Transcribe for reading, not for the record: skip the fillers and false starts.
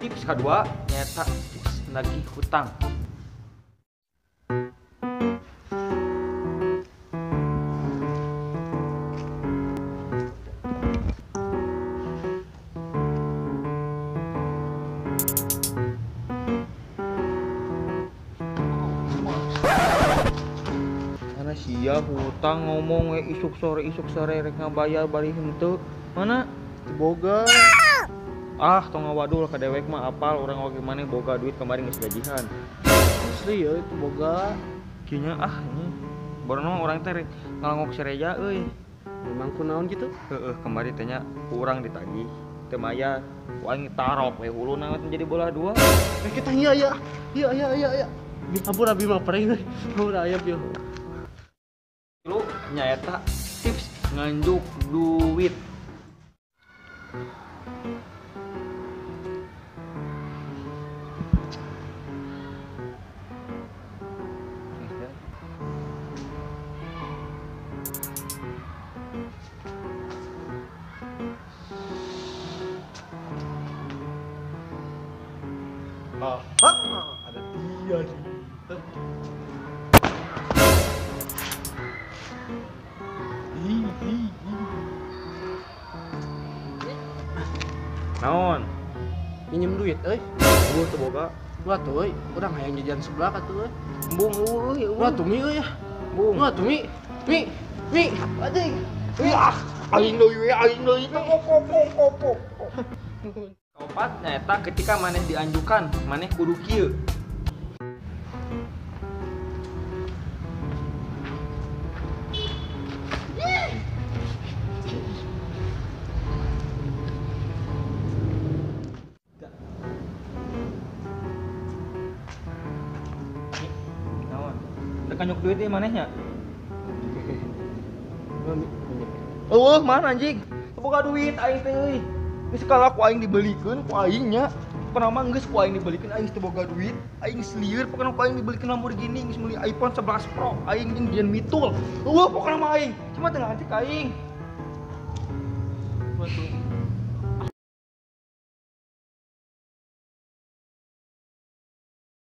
Tips kedua nyata tips nagih hutang. Mana sia hutang ngomong isuk sore rek ngabayar bari henteu. Mana? Boga. Ah, tong ngawadul ka dewek mah apal urang oge maneh boga duit kemarin geus gajihan. Asli ya itu boga. Kieu ah ini. Baru urang teh ngalangok si Reja euy. Memang kunaon gitu? Heeh, kemarin teh nya ku urang ditagih teu mayar. Ku aing tarok we huluna teh jadi bola dua. Eh kita iya iya. Iya iya iya iya. Ampun abi mah prank euy. Ampun aya bieu. Lu nyaeta tips nganjuk duit. Ah, ada dia nih. Naon? Minjem duit euy. Eueuh teu boga. Wah tuh euy, urang hayang jajan sebelah atuh euy. Embung eueuh. Wah tuh mi euy. Embung. Wah tuh mi. Mi. Mi. Anjing. Ah, aing deui we, aing deui. Kopok. Kaopat nyaeta ketika maneh dianjukan, maneh kudu kieu. Naon? Rek nyuk duit ieu manehnya? Eueuh, mana anjing? Teu boga duit aing teh euy. Geus kalah ku aing dibelikeun ku aing nya. Pokona mah geus ku aing dibelikeun aing teu boga duit, aing geus lieur pokona ku aing dibelikeun Lamborghini geus meuli iPhone 11 Pro, aing jeung Dian Mitul. Eueuh pokona mah aing. Cuma teu nganti ka aing. Waduh.